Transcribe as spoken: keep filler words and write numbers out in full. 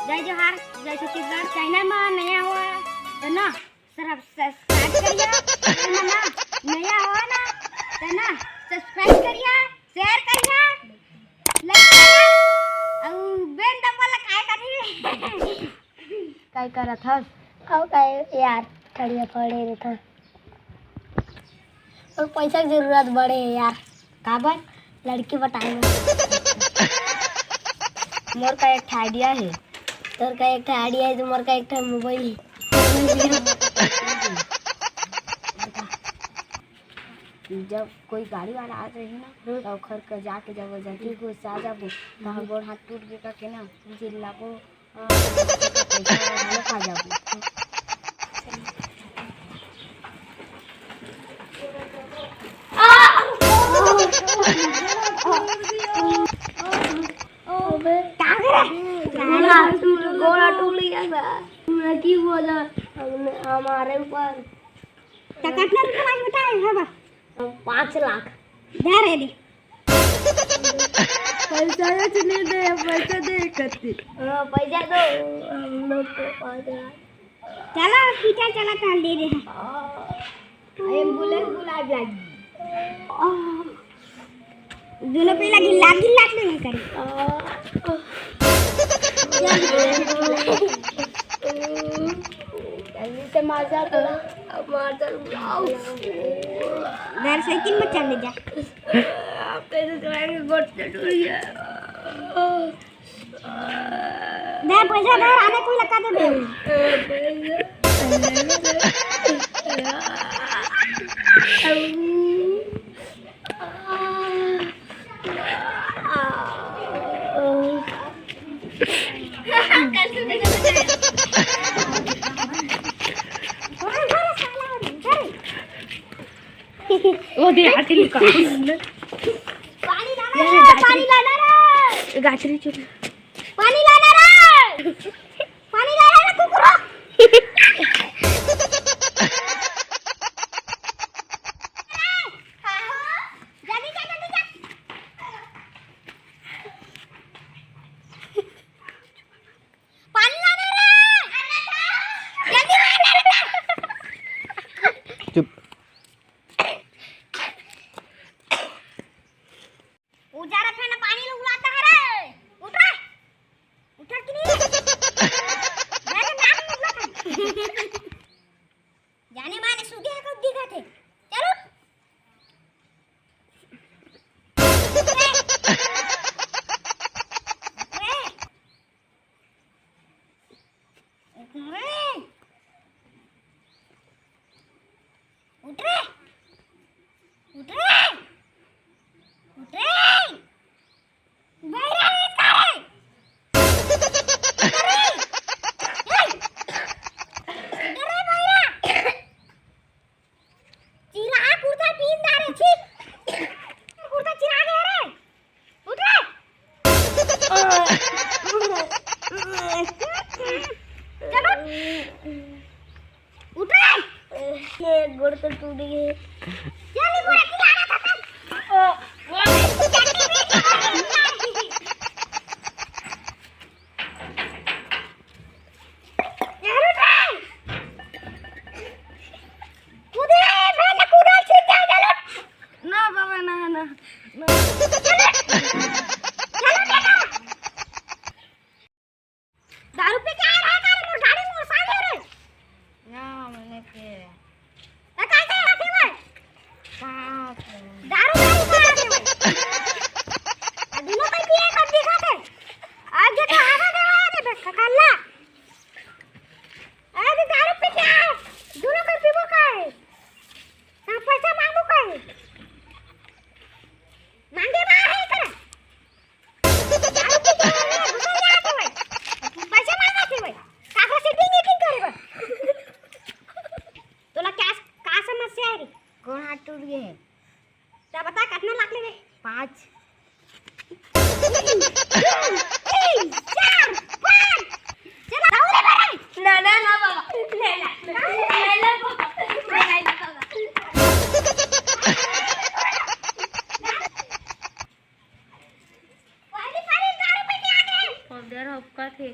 जय जोहार, जय छत्तीसगढ़। चैनल म नया हो त ना, सब्सक्राइब करिया। चैनल म ना, नया हो ना, त ना, सब्सक्राइब करिया, शेयर करिया, लाइक करिया, अउ बेल दबावल ला काय करही? काय करत हस? अउ काय यार, खड़िया पड़े रहिथन। अउ पैसा के जरूरत बड़े हे यार। काबर? लड़की पटाए बर। मोर का एक ठा आइडिया हे। तोर का एक ठा आइडिया हे, त मोर का एक ठा मोबाइल हे। जब कोई गाड़ी वाला आ जाही ना, हम्म। त ओखर के जाके जब जल्दी गुस्सा जाबो, त हम्म। गोड़ हाथ टूट गे का के ना, चिल्लाबो, आ, पैसा घलो खा जाबो। अबे, का करे? गोड़ टूट, गोड़ टूट गया था। पूरा की बोला हमने हमारे ऊपर। त कतना रुपया लाग बताए हवा? पाँच लाख। दे रे दे। पैसा कुछ नहीं दे, पैसा दे कत्ती। हाँ, पैसा दो हम लोग को पाँच लाख। चला हॉस्पिटल चला, कल दे दे। एम्बुलेंस बुला जाएगी। दोनों पे लगी लागी लाग नहीं करे। जल्दी से मार जा थोड़ा। मार जा। घर साइकिल में चल ले जा। आप कैसे चलाएंगे? गोड़ से टूट गया। दे पैसा दे, आने कोई लगा दे दे। वो दे आखिरी का। पानी लाना रे, पानी लाना रे। गाछरी चुप। पानी लाना रे। पानी लाना रे कुकुर। जल्दी जा, जल्दी जा। पानी लाना रे। जल्दी लाना रे। चुप। उजाड़ा फैन पानी लोग लाता है रे। उठ रे। उठ कि नहीं रे? मैं तो नाम नहीं उठा। जाने माने सूखे है, कब दिखा थे। चलो। उठ रे। उठ रे। उठ रे। उठ रे। उठ रे। उठ रे। बहिरा रे, इसका रे। उठ रे। ए! उठ रे, बहिरा। चिरा कुर्ता पीन दा रे, छी। कुर्ता चिरा गया रे। उठ रे। चलो। उठ रे। ये गोड़ तो टूट गए। चल, ये गोड़ की आना था। कूदे, मैं न कूदल, सीख जाओ, चलो। ना बाबा, ना, ना, ना। दारू पी के आ रहा है, मोर गाड़ी मोर साले रे। ना, मैंने के। त काय के आथे भाई? कहाँ से? दारू, दारू का आथे भाई? आ, दोनों कोई पिए, कब दिखा थे? आज ये तो आवा देवा है बे, कल्ला। आज दारू पी के आए, दोनों कोई पीबो का है? हाँ, पैसा मांगो का है? मांगे बा है इतना। दारू पी के आए, घुसल जाते भाई। पैसा मांगा थे भाई। काकरा से टिंग टिंग करे बा। तोला क्या, का समस्या है रे? गोड़ हाथ टूट गए हैं। त बता, कतना लाख लेबे? पाँच। तीन, चार, पाँच। चला, जाऊ रे बड़े। ना, ना, ना बाबा। ले ला, ले ला बाबा। ले ला बाबा। पहली सारी दारू पी के आ गए। और देर होका थे।